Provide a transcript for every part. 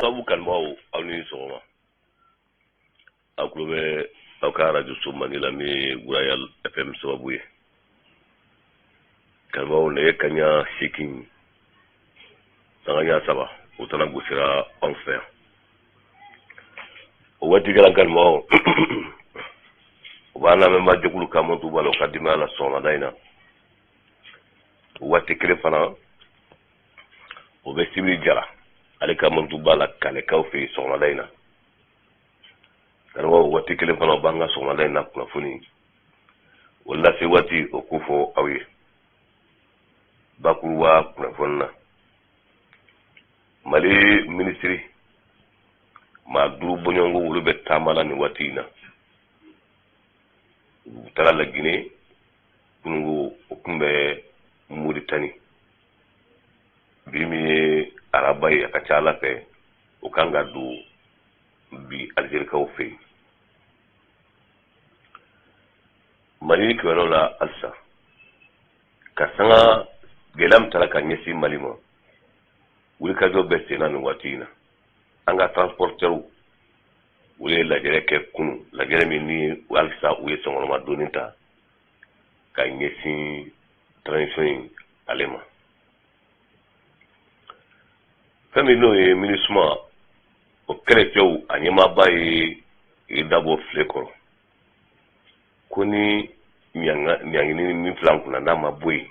Sabu kanubaaw, aw ni sɔgɔma. Aw tulo bɛ aw ka arajoso mandi la min ye Royal FM sababu ye. Kanubaaw, nɛgɛ kaɲa 8 sanga ɲa 3, o tana gosira anw fɛ yan. O waati kɛra, kanubaaw, o b'an lamɛnbaa jɛkulu ka mɔtu b'a la, o ka denbaya la sɔgɔmada in na. O waati kelen fana, o bɛ Sibiri Jara, ale ka mɔtu b'a la Kalɛkaw fɛ yen sɔgɔmada in na. Karamɔgɔ, waati kelen fana, o b'an ka sɔgɔmada in na kunnafoni o lase waati o ko fɔ aw ye bakuruba kunnafoni na. Mali minisiri maa 5 bɔɲɔgɔnko, olu bɛ taama la nin waati in na. U taara Lagine kunungo, o tun bɛ Moritani. Bi min ye araba ye, a ka ca ala fɛ, o kan ka don bi Alizerikaw fɛ yen. Mali kibaruyaw la halisa, ka sanga gɛlɛya min taara ka ɲɛsin Mali ma, wulikajɔ bɛ sen na nin waati in na. An ka transportɛrw, olu ye lajɛrɛ kɛ kunu, lajɛrɛ min ni halisa u ye senkɔrɔma doni ta ka ɲɛsin transition in ale ma. Fɛn min n'o ye MINUSMA, o kɛlɛcɛw a ɲɛmaaba ye i dabɔ file kɔrɔ ko ni ɲangini min filɛ an kunna, n'a ma bɔ yen,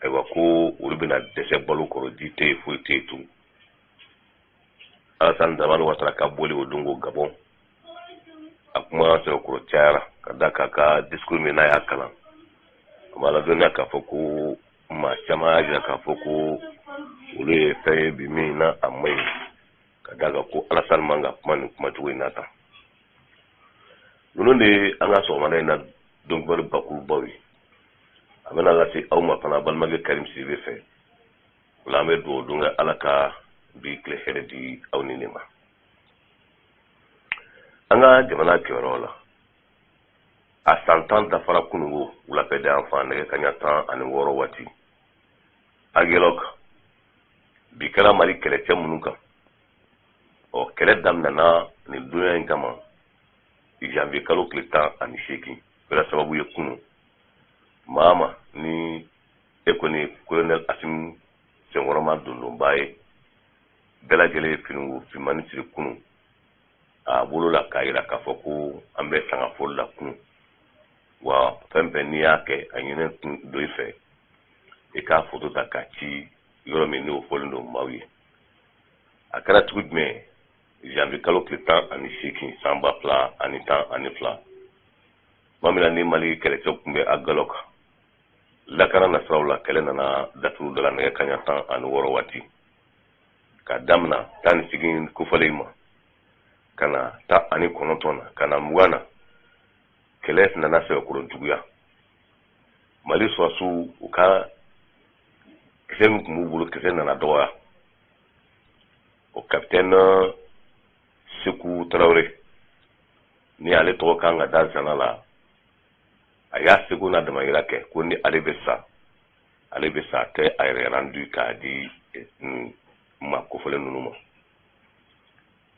ayiwa, ko olu bɛna dɛsɛ balo kɔrɔ, ji tɛ yen, foyi tɛ yen tun. Alassane Dramane Ouattara ka bɔli o don ko Gabon, a kuma sɛbɛkɔrɔ cayara ka da k'a ka discours min n'a y'a kalan. A ma ladɔnniya k'a fɔ ko maa caman y'a jira k'a fɔ ko olu ye fɛn ye bi min na a man ɲi, ka d'a kan ko Alassane man ka kuma nin kumacogo in na tan. Ninnu de ye an ka sɔgɔmada in na donkibaru bakurubaw ye. A bɛna lase aw ma fana balimakɛ Karim Sidibe fɛ. O la, an bɛ dugawu don kɛ, Ala ka bi tile hɛrɛ di aw ni ne ma. An ka jamana kibaruyaw la, a san 10 dafara kunungo wulafɛ da yan fan nɛgɛ kaɲa 16 waati. Aguelhok bi kɛra Mali kɛlɛcɛ minnu kan, ɔ kɛlɛ daminɛna nin donya in kama janvier kalo tile 18. Kɛra sababu ye kunu, maa ma ni e kɔni colonel Assimi senkɔrɔma dondonba ye, bɛɛ lajɛlen ye finiko finmani siri kunu a bolo la k'a yira k'a fɔ ko an bɛ sanga foli la kunu. Wa fɛn fɛn n'i y'a kɛ, a ɲinɛ don i fɛ i k'a foto ta k'a ci yɔrɔ min n'o fɔlen don maaw ye. A kɛra cogo jumɛn? Janvier kalo tile 18 san 2012, tuma min na ni Mali kɛlɛcɛw tun bɛ Aguelhok lakana nasiraw la, kɛlɛ nana datugu dɔ la nɛgɛ kaɲa 16 waati, ka damina 18 kofɔlen ma ka na 19 na, ka na 20 na. Kɛlɛ nana sɛbɛkɔrɔ juguya. Mali sɔrɔsiw, u ka kisɛ min tun b'u bolo, kisɛ nana dɔgɔya. O capitaine Seku Tarawele, ni ale tɔgɔ kan ka da zana la, a y'a seko n'a damayira kɛ ko ni ale bɛ sa, ale bɛ sa, a tɛ a yɛrɛ rendu k'a di maa kofɔlen ninnu ma.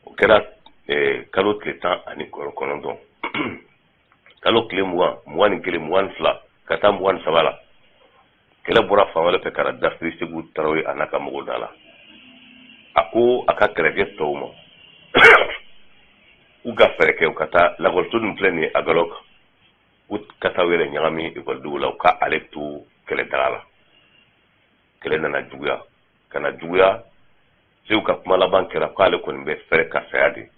O kɛra kalo tile 19. Kalo tile 20, 21, 22 ka taa 23 la, kɛlɛ bɔra fan wɛrɛ fɛ ka na dafiri Seku Tarawele a n'a ka mɔgɔw da la. A ko a ka kɛlɛkɛ tɔw ma k'u ka fɛɛrɛ kɛ, u ka taa lakɔliso min filɛ nin ye Aguelhok, u ka taa u yɛrɛ ɲagami ekɔlidenw la, u ka ale to kɛlɛ daga la. Kɛlɛ nana juguya ka na juguya. Seku ka kuma laban kɛra k'ale kɔni bɛ fɛrɛ ka saya de.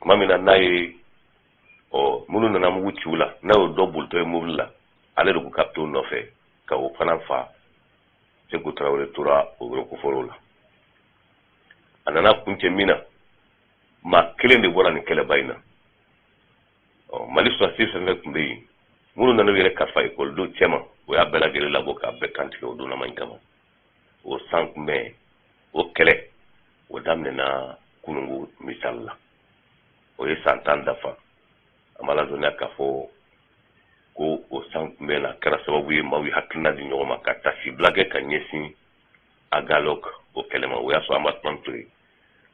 Tuma min na n'a ye ɔ minnu nana mugu ci u la, n'a y'o dɔ bolitɔ ye mobili la, ale de ko k'a bɛ t'o nɔfɛ ka o fana fa. Seku Tarawele tora o yɔrɔ kofɔlenw la. A nana kuncɛ min na, maa kelen de bɔra nin kɛlɛba in na. Ɔ Mali sɔrɔdasi fɛn fɛn tun bɛ yen, minnu nana u yɛrɛ kalifa ekɔlidenw cɛma, o y'a bɛɛ lajɛlen labɔ k'a bɛɛ kantigɛ o donnama in kama. O san kunbɛn, o kɛlɛ o daminɛna kunungo misali la, o ye san 10 dafa. An b'a ladɔnniya k'a fɔ ko o san kunbɛn na kɛra sababu ye maaw ye hakilina di ɲɔgɔn ma ka tasibila kɛ ka ɲɛsin Aguelhok o kɛlɛ ma. O y'a sɔrɔ an ma tuma to yen.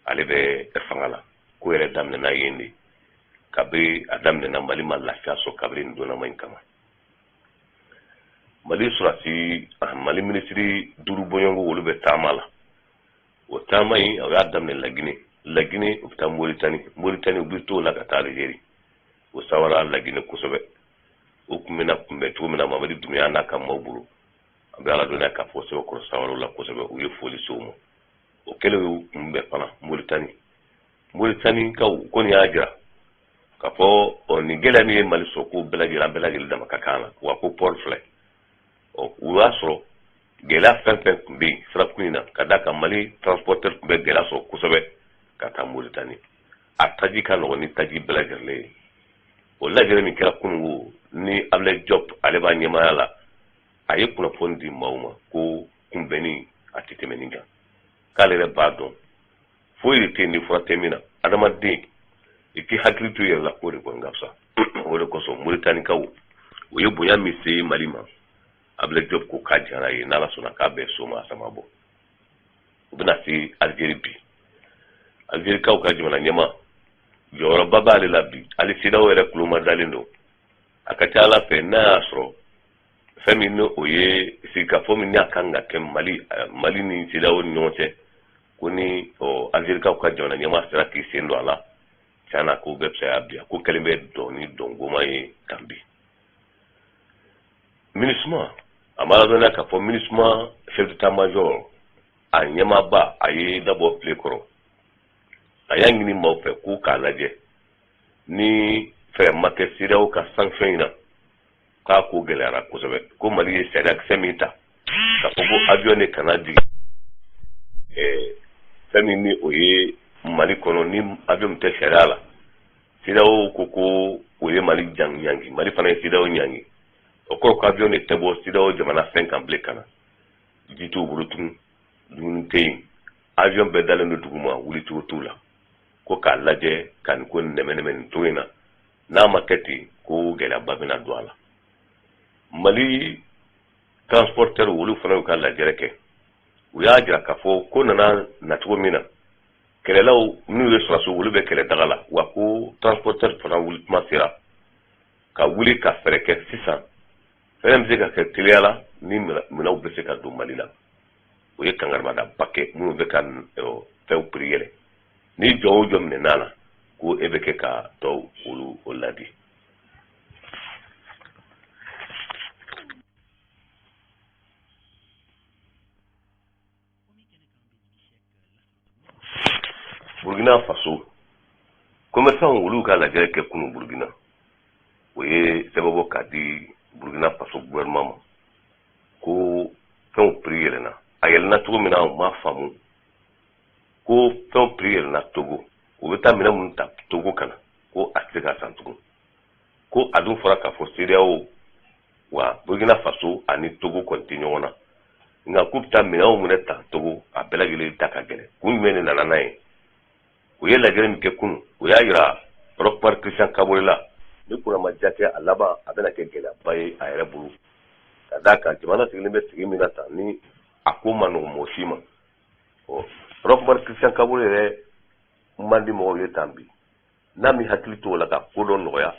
Ale bɛ fanga la. Ko yɛrɛ daminɛna yen de, kabi a daminɛna Mali ma lafiya sɔrɔ kabiri nin donnama in kama. Mali sɔrɔdasi, Mali minisiri 5 bɔɲɔgɔnko, olu bɛ taama la. O taama in, o y'a daminɛ Laginɛ. Laginɛ, u bɛ taa Moritani. Moritani, u bɛ t'o la ka taa Alizeri. O sawara Laginɛ kosɛbɛ. O tun bɛna kunbɛn cogo min na Mamadi Dumuya n'a ka maaw bolo, an bɛ Ala dɔnniya k'a fɔ sɛbɛkɔrɔ sawaraw la kosɛbɛ. U ye foli se u ma. O kɛlen y'u kunbɛn fana Moritani. Moritanikaw kɔni y'a jira k'a fɔ ɔ nin gɛlɛya min ye Mali sɔrɔ, ko bɛɛ lajɛlen, an bɛɛ lajɛlen dama ka kan na wa, ko port filɛ. Ɔ o y'a sɔrɔ gɛlɛya fɛn fɛn tun bɛ yen sirakun in na, ka d'a kan Mali transporteur tun bɛ gɛlɛya sɔrɔ kosɛbɛ ka taa Moritani. A taji ka nɔgɔn ni taji bɛɛ lajɛlen ye. O lajɛrɛ min kɛra kununko ni Ablaye Diop ale b'a ɲɛmaaya la, a ye kunnafoni di maaw ma ko kunbɛnni a tɛ tɛmɛ nin kan, k'ale yɛrɛ b'a dɔn foyi de tɛ yen ni fura tɛ min na. Adamaden, i k'i hakili to i yɛrɛ la, k'o de kɔni ka fisa. O de kosɔn Moritanikaw o ye bonya min se Mali ma, Ablaye Diop ko k'a diyara ye, n'Ala sɔnna k'a bɛɛ soma sama bɔ. U bɛna se Alizeri bi. Alizerikaw ka jamana ɲɛmaa, jɔyɔrɔba b'ale la bi, hali CEDEAO yɛrɛ kuloma dalen don. A ka ca Ala fɛ, n'a y'a sɔrɔ fɛn min ni o ye sigikafɔ min n'a kan ka kɛ Mali ni CEDEAO ni ɲɔgɔn cɛ, ko ni ɔ Alizerikaw ka jamana ɲɛmaa sera k'i sen don a la, tiɲɛ na ko bɛɛ fisaya bi. A ko kɛlen bɛ dɔn ni dɔngoma ye kan bi. MINUSMA, a ma ladɔnniya k'a fɔ MINUSMA chef d'état major, a ɲɛmaaba, a ye dabɔ tile kɔrɔ. A y'a ɲini maaw fɛ k'u k'a lajɛ ni fɛɛrɛ ma kɛ CEDEAO ka sanction in na, k'a ko gɛlɛyara kosɛbɛ, ko Mali ye sariyakisɛ min ta k'a fɔ ko avion de kana jigin fɛn min ni o ye Mali kɔnɔ, ni avion min tɛ sariya la. CEDEAO ko ko o ye Mali ɲangi, Mali fana ye CEDEAO ɲangi. O kɔrɔ ko avion de tɛ bɔ CEDEAO jamana fɛn kan bilen ka na. Ji t'u bolo tugun, dumuni tɛ yen, avion bɛɛ dalen don duguma, wulicogo t'u la. Ko k'a lajɛ ka nin ko nɛmɛ nɛmɛ nin cogo in na, n'a ma kɛ ten, ko gɛlɛyaba bɛna don a la. Mali transporteur, olu fana y'u ka lajɛrɛ kɛ. U y'a jira k'a fɔ ko nana nacogo min na, kɛlɛlaw n'u ye sɔrɔdasiw, olu bɛ kɛlɛ daga la wa, ko transporteur fana wuli tuma sera ka wuli ka fɛɛrɛ kɛ sisan, fɛn bɛ se ka kɛ teliya la ni minɛnw bɛ se ka don Mali la. O ye kangaribadaba kɛ minnu bɛ ka fɛnw prix yɛlɛ, ni jɔn o jɔn minɛn'a la, ko e bɛ kɛ ka tɔw olu o ladi. Burkina Faso commerçant, olu ka lajɛrɛ kɛ kunu Burkina. O ye sɛbɛn bɔ k'a di Burkina Faso gouvernement ma ko fɛnw prix yɛlɛnna. A yɛlɛnna cogo min na, u m'a faamu ko fɛnw prix yɛlɛnna Togo. U bɛ taa minɛn minnu ta Togo ka na, ko a tɛ se ka san tugun, ko a dun fɔra k'a fɔ CEDEAO wa Burkina Faso ani Togo kɔni tɛ ɲɔgɔn na, nka k'u bɛ taa minɛn o minɛ ta Togo, a bɛɛ lajɛlen ta ka gɛlɛn. Kun jumɛn de nana n'a ye? U ye lajɛrɛ min kɛ kunun, o y'a jira Roch Marc Christian Kaboré la, ni kunnama kɛ a laban, a bɛna kɛ gɛlɛyaba ye a yɛrɛ bolo, ka d'a kan jamana sigilen bɛ sigi min na tan ni a ko ma nɔgɔn mɔgɔ si ma. Ɔ Roch Marc Christian Kaboré yɛrɛ man di mɔgɔw ye tan bi. N'a min hakili t'o la ka ko dɔ nɔgɔya,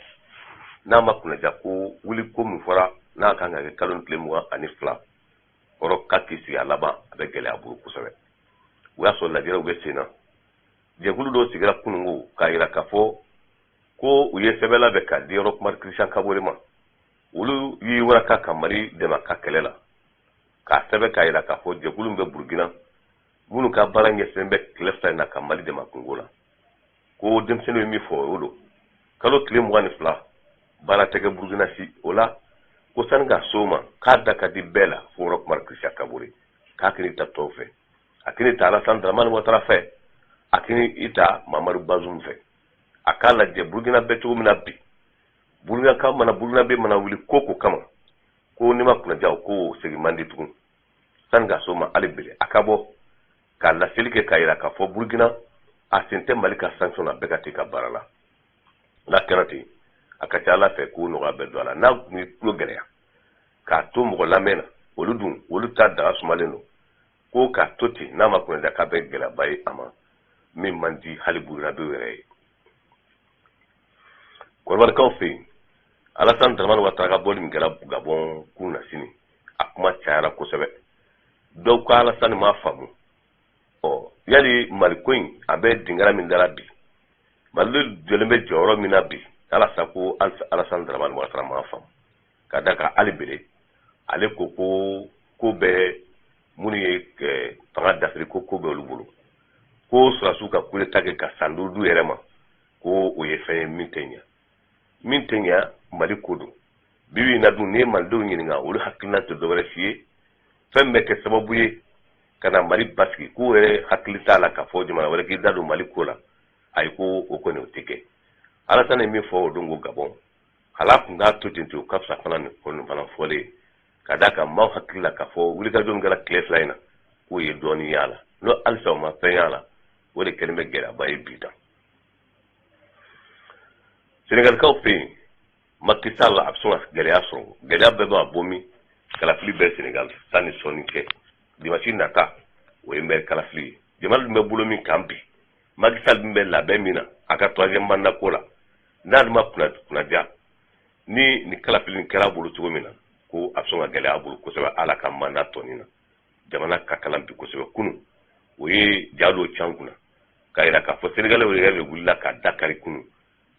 n'a ma kunnaja ko wuli ko min fɔra n'a kan ka kɛ kalo ni tile 22 kɔrɔ k'a k'i sigi, a laban a bɛ gɛlɛya bolo kosɛbɛ. O y'a sɔrɔ lajɛrɛw bɛ sen na. Jɛkulu dɔw sigira kununko k'a yira k'a fɔ ko u ye sɛbɛn labɛn k'a di Roch Marc Christian Kaboré ma. Olu y'i waraka ka Mali dɛmɛ ka kɛlɛ la, k'a sɛbɛn k'a yira k'a fɔ jɛkulu min bɛ Burukina, minnu ka baara ɲɛsinnen bɛ tile 2 in na ka Mali dɛmɛ kungo la, ko denmisɛnninw ye min fɔ, o don kalo tile 22 baara tɛ kɛ Burukina si o la, ko sani ka so ma k'a da ka di bɛɛ la fo Roch Marc Christian Kaboré, k'a k'i ta tɔw fɛ, a k'i ta Alassane Dramane Ouattara fɛ, a k'i ta Mamadu Bazoum fɛ. A k'a lajɛ Burukina bɛ cogo min na bi, Burukina ka mana Burukina bɛ mana wuli ko ko kama, ko n'i ma kunnaja, ko segin man di tugun. Sani ka so ma hali bele, a ka bɔ ka laseli kɛ k'a yira k'a fɔ Burukina a sen tɛ Mali ka sanction na, bɛɛ ka t'i ka baara la. N'a kɛra ten, a ka ca Ala fɛ k'o nɔgɔya bɛ don a la. N'a tun ye tulo gɛlɛya k'a to mɔgɔ lamɛn na, olu dun olu ta daga sumalen don, ko k'a to ten, n'a ma kunnaja, k'a bɛ gɛlɛyaba ye a ma. min man di hali burukinabew yɛrɛ ye. Kɔdiwarikaw fɛ yen, Alassane Dramane Ouattara ka bɔli min kɛra Gabon kunasini, a kuma cayara kosɛbɛ. Dɔw ko Alassane m'a faamu. Ɔ yali Mali ko in, a bɛ dingara min dara bi, Mali jɔlen bɛ jɔyɔrɔ min na bi, halisa ko Alassane Dramane Ouattara m'a faamu, ka da kan hali bele ale ko ko ko bɛ minnu ye fanga dafiri, ko ko bɛ olu bolo, ko sɔrɔdasiw ka coup d'état kɛ ka san 5 d'u yɛrɛ ma, ko o ye fɛn ye min tɛ ɲɛ, min tɛ ɲɛ. Mali ko don. Bi bi in na dun, n'i ye malidenw ɲininka, olu hakilina tɛ dɔwɛrɛ si ye fɛn bɛ kɛ sababu ye ka na Mali basigi, k'u yɛrɛ hakili t'a la k'a fɔ jamana wɛrɛ k'i da don Mali ko la. Ayi, ko o kɔni o tɛ kɛ. Alassane ye min fɔ o don ko Gabon, hal'a kun k'a to ten ten, o ka fisa fana. Nin ko nin fana fɔlen, ka d'a kan maaw hakili la k'a fɔ wulikajɔ min kɛra tile 2 in na, k'o ye dɔɔnin y'a la, n'o halisa o ma fɛn y'a la, o de kɛlen bɛ gɛlɛyaba ye bi tan. Senegalikaw fɛ yen, Macky Sall a bɛ sɔn ka gɛlɛya sɔrɔ. Gɛlɛya bɛɛ b'a bɔ min? Kalafili bɛ Senegal sanni sɔɔni kɛ dimanche nata, o ye maire kalafili ye. Jamana dun bɛ bolo min kan bi, Macky Sall dun bɛ labɛn min na a ka troisième mandat ko la, n'a dun ma kunnaja ni nin kalafili nin kɛra a bolo cogo min na, ko a bɛ sɔn ka gɛlɛya a bolo kosɛbɛ ala ka mandat tɔnin na. Jamana ka kalan bi kosɛbɛ. Kunun o ye ja dɔw can kunna k'a yira k'a fɔ Sénégalais yɛrɛ de wulila ka dakari kunun,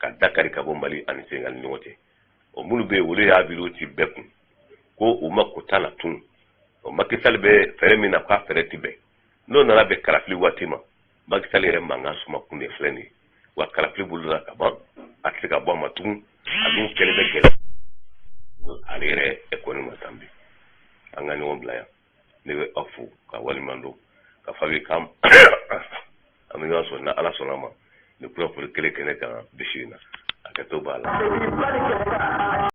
ka dakari ka bɔ Mali ani Sénégal ni ɲɔgɔn cɛ. O minnu bɛ yen, olu y'a vidéo ci bɛɛ kun ko u ma ko t'a la tun. O Macky Sall bɛ fɛɛrɛ min na, k'a fɛɛrɛ ti bɛn. N'o nana bɛn kalafili waati ma, Macky Sall yɛrɛ mankan suma kun de filɛ nin ye wa. Kalafili bolola ka ban, a tɛ se ka bɔ a ma tugun. A dun kɛlen bɛ gɛlɛya ale yɛrɛ kɔni ma tan bi. An ka ɲɔgɔn bila yan. Ne bɛ aw fo ka waleɲuman dɔn ka fa bɛ kan. An bɛ ɲɔgɔn sɔrɔ ni Ala sɔnna a ma, ni kunnafoni kelen kɛnɛ kan bisi in na. A kɛ to b'a la.